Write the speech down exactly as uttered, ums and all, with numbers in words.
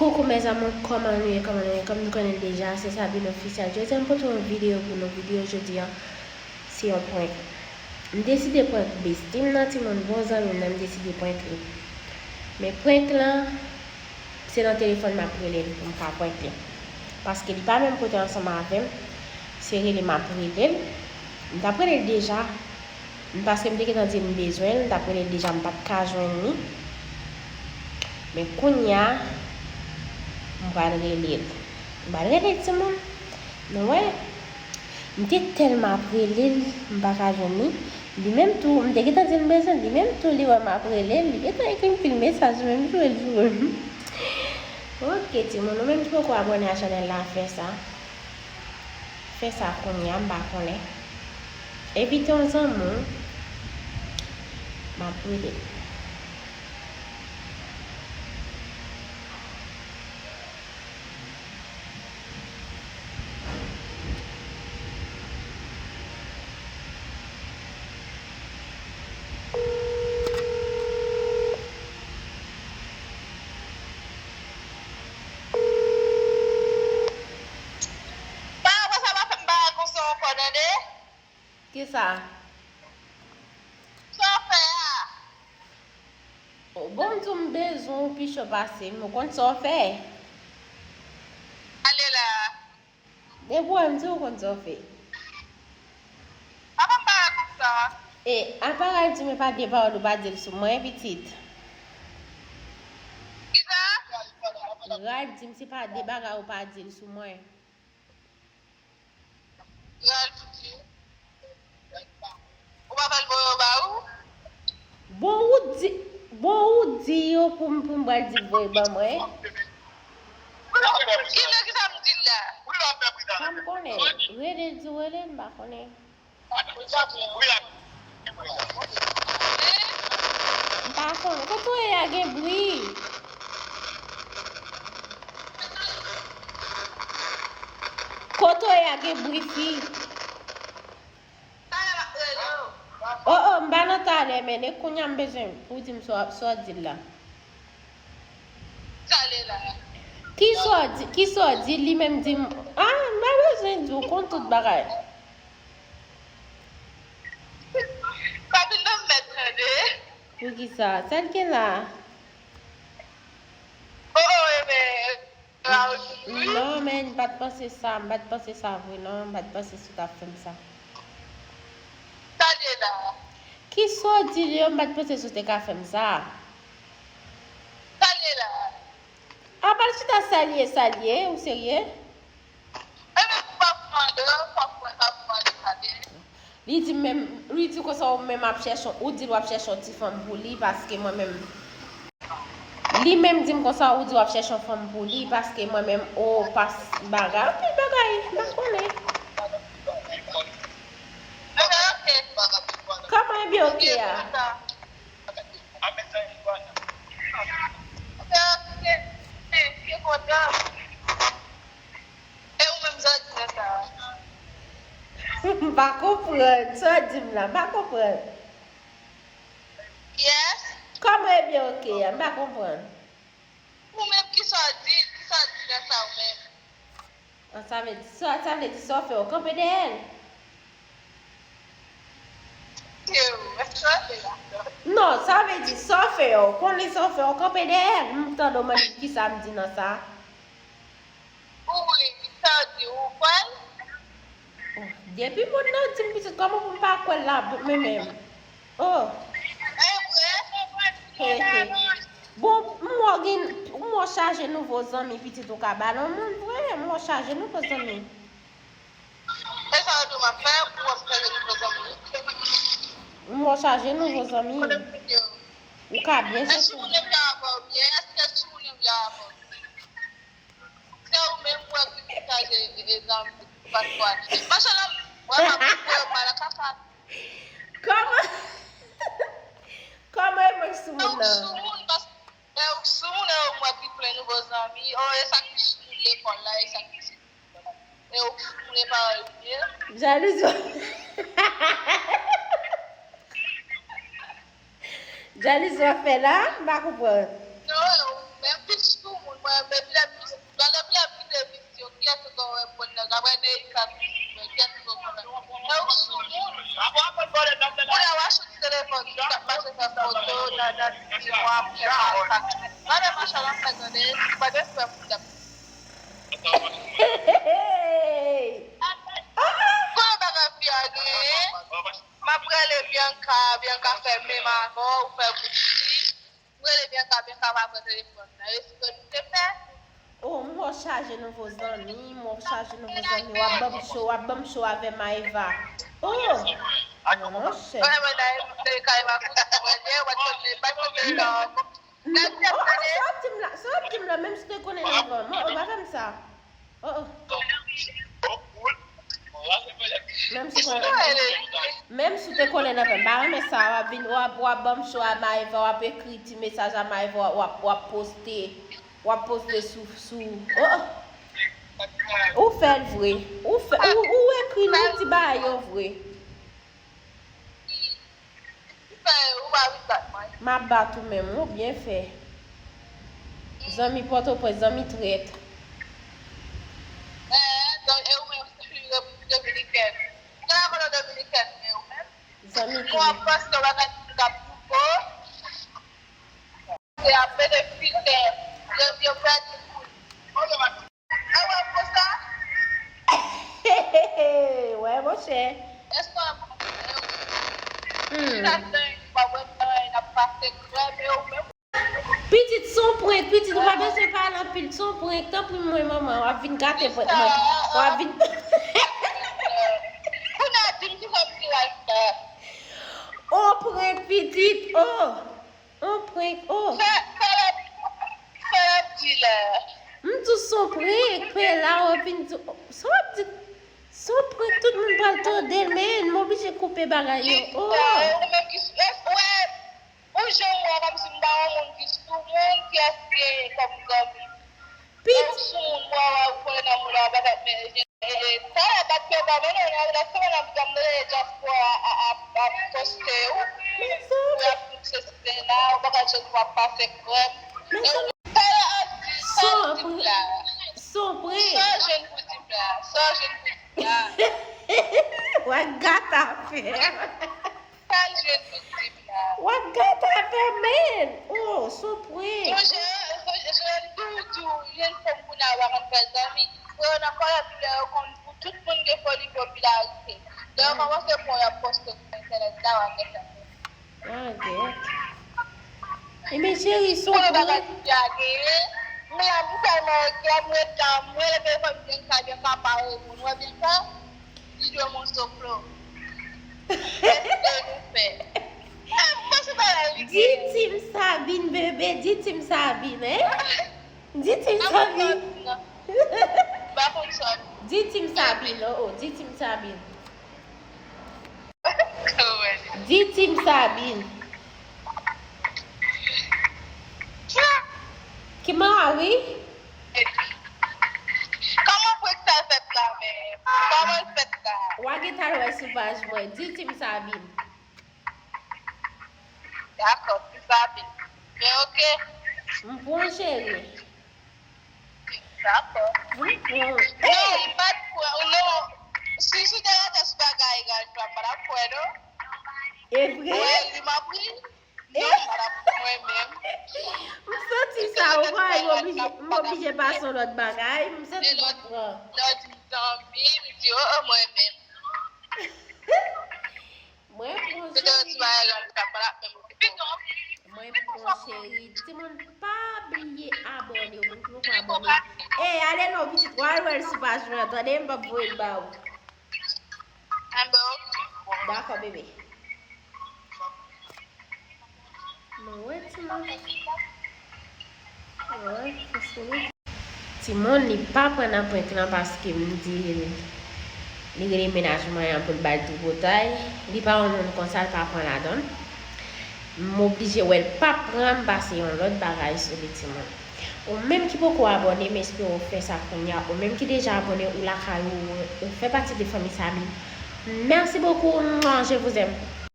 Coucou mes amours, kòman nou ye, kòman nou ye? Kòm nou konnen l deja, se Sabine Officiel. Jodi a m pote yon videyo pou nou. Videyo jodi a, se yon prank. M deside prank bestie m nan, timoun, bon zanmi m nan, m deside prank li. Men prank lan, se nan telefòn m ap rele l pou m ka prank li. Paske li pa menm kote ansanm avè m, se rele m ap rele l. M t ap rele l deja, m, paske m te gentan di l m bezwen l, m t ap rele l deja, m pa t ka jwenn li. Men kounye a, m pral rele l. M pral rele l, timoun. Nou wè, m te tèlman ap rele l, m pa ka jwenn li. Li menm tou, m te gentan di l m bezwen l, li menm tou, li wè m ap rele l, li gentan ekri m pil mesaj, li menm joure l joure m. Ok, timoun, ou menm ki poko abòne a chanèl la, fè sa. Fè sa kounye a, m pa konnen. Envite yon zanmi w, m ap rele l. Pa wè sa pa fè m bagay konsa ankò, tande? Kisa? Sa w fè a? O, bon, m di w m bezwen w pi cho pase m, ou konn sa w fè? Ale la. Depi w wè m di w, ou konn sa w fè. Apa m pa wè konsa. E, apa w al di m e pa de pawòl ou pa di l sou mwen, pitit? Kisa? Ral di m se pa de bagay ou pa di l sou mwen. Ral di. Ou pa pral voye yo ba ou? Bon, ou di, bon, ou di yo pou m, pou m pral di voye ban mwen. Kilè, kisa m di l la? Sa m konnen. Rele l, di w rele l, m pa konnen. M pa konnen. Kote w ye a gen bri? Kote w ye a gen bri, fi? Oh, oh, m pa nan talè, men e kounye a m bezwen pou w di m sa w ap, sa w ap di l la. Talè la. Kisa w di, kisa w di, li menm di m, ah, m pa bezwen di w, konn tout bagay. Pa vin nan m mèt tande. Poukisa? Sa l gen la? Oh, oh, e ben, Raoul, wi. Non, men m pa t panse sa, m pa t panse sa vre, non, m pa t panse si w t ap fè m sa. Tande la. Kisa w di l yo, m pa t panse si w te ka fè m sa. Tande la. Apa l chita salye, salye, ou serye? Ebyen, m p ap mande, m p ap mande, m p ap mande, tande. Li di menm, li di konsa ou menm ap chèche, ou di l w ap chèche yon ti fanm pou li, paske mwen menm. Li menm di m konsa ou di w ap chèche yon fanm pou li, paske mwen menm, o, pas bagay, anpil bagay, m pa konnen. Ebyen, ok. Kòman ebyen ok a? Ok, ok, ok, kontan. E ou menm sa w di nan sa a? M pa konprann. Sa w di m la, m pa konprann. Yes. Kòman ebyen ok a? M pa konprann. Ou menm kisa w di, kisa w di nan sa ou menm? An, sa vle di, sa, sa vle di sa w fè, w kanpe dèyè l? Non, sa vle di sa w fè, w konnen sa w fè, w kanpe dèyè l. M tande w mande m kisa m di nan sa. Wi, sa w di, ou kwè l? Depi moun nan di m pitit, kòman pou m pa kwè l la, men menm? Oh. He, he. Bon, m wè w gen, m wè w chaje nouvo zanmi, pitit, ou ka ba l yon moun vre, m wè w chaje nouvo zanmi. E sa w di w m ap fè pou w ap chaje nouvo zanmi? M wè w chaje nouvo zanmi. Ou ka byen chèche. Èske moun nan vle avè w byen? Èske sou moun nan vle avè w? Se ou menm ou wè ki vin chaje, e, zanmi, pa t kwè. Machallah, vrèman, pou yo mal kaka. Kòman? Kòman e mwen sou moun nan? Sou moun, paske e ou sou moun, e ou wè ki plen nouvo zanmi. O, e sa ki sou lekòl la, e sa ki sou lekòl la. E ou sou moun, e pawòl byen. Jalouzi. Jalouzi w ap fè la, m pa konprann. Non, men pi sou moun, mwen, men pi Mwen menm machan nan fè tande, pa de frè pou dam. Hey! Konnen bagay fi a genyen. M ap rele Bianca, Bianca fè menm avè w, ou fè bouch li. M rele Bianca, Bianca pa pran telefòn nan. E si ke nou te fè? Oh, m wè w chaje nouvo zanmi, m wè w chaje nouvo zanmi, w ap ban m cho, w ap ban m cho avè Maeva. Oh! Monchè. Mwen menm nan te kay pa koute mwen, ye, w ap konn li, pa konn li. Oh, oh, sa w ap di m la, sa w ap di m la, menm si w te konnen anvan. Mwen, oh, pa fè m sa. Oh, oh. Menm si w konnen, menm si w te konnen anvan, m pa renmen sa, w ap vin, w ap, w ap ban m cho a Maeva, w ap ekri ti mesaj a Maeva, w ap, w ap poste, w ap poste sou, sou, oh, oh. Ou fè l vre. Ou fè, ou, ou ekri nou ti bagay yo vre. M ap bat ou menm, ou byen fè. Zanmi Pòtoprens, zanmi trèt. Zanmi trèt. Wè, monchè. Hmm. Pitit, se yon prank, pitit, ou pa bezwen pale anpil, se yon prank, tanpri mwen, manman, w ap vin gate prank mwen. W ap vin. On prank, pitit, oh. On prank, oh. Sa, sa l ap, sa l ap di la? M di w se on prank, pè la, w ap vin di, sa w ap di? Se on prank, tout moun pral tande l, men m oblije koupe bagay yo, oh. Ou menm ki, wè, ou jan w wè kòmsi m pa yon moun ki sou moun, ki èske kòm zanmi. Pit. Ou sou moun, mwen wè ou konnen nan moun la, bagay, men, e, e, talè bat fè ba, men non, nan relasyon nan bidam nan, e, dyaspora a, a, a, a poste ou. Pou y ap di se se la, ou pa ka jwenn w ap pase krèm. E ou, talè ap di, sa l di la. Son prank. Sa w jwenn pou di la, sa w jwenn pou di la. Wè gata fè. Sa l jwenn pou di la. Wè gata fè, men. Oh, son prank. Sonje, sonje, sonje, di w, di w, jèn fanm kounye a pa konn fè zanmi. Frè yo nan kòlè tou lè yo konn pou tout moun gen foli popilarite. Lè yo kòmanse pran, y ap poste sou entènèt la, w ap wè sa. Ah, gèt. Ebyen, cheri, son prank. Konnen bagay ki a genyen. Men a m tèlman enkyè, m ret la, m rele telefòn Bianca, Bianca pa reponn. Wè Bianca? Li dwe monte sou flo. Èske nou fè? Di Team Sabine, bebe, di Team Sabine, hein? Di Team Sabine. Di Team Sabine, oh, oh, di Team Sabine. Di Team Sabine. Ki mari? Kòman prank sa fèt la menm? Kòman l fèt la? W a gentan wè sou paj mwen. Di Team Sabine. Dakò, Team Sabine. Men oke. M pran cheri. Dakò. M pran. Non, m pa t kwè, non. Si, si te rete sou bagay Rajwa, m pa t ap kwè, non. E vre? Wè, li m ap ri. Non, m pa t ap kwè mwen menm. M santi sa, ou wè, m oblije, m oblije pase yon lòt bagay. M santi m ap pran. Lè w di m zanmi, m di, oh, oh, mwen menm. Mwen pran cheri. Mwen pran cheri. Timoun, pa bliye abòne. Ou moun ki poko abòne. Ey, ale non, pitit. W al wè l sou paj mwen an, tande, m p ap voye l ba ou. Dakò, bebe. Mwen wè timoun. Mwen wè, paske li Timoun, li pa pran nan prank lan paske m di l, li rele mennaj mwen an pou l ba l tripotay. Li pa yon moun konsa, l pa pran ladan l. M oblije wè l pa pran, m pase yon lòt bagay sou li, timoun. Ou menm ki poko abòne, m espere w fè sa kounye a. Ou menm ki deja abòne, ou lakay ou, ou fè pati de fanmi Sabine. Merci beaucoup, je vous aime.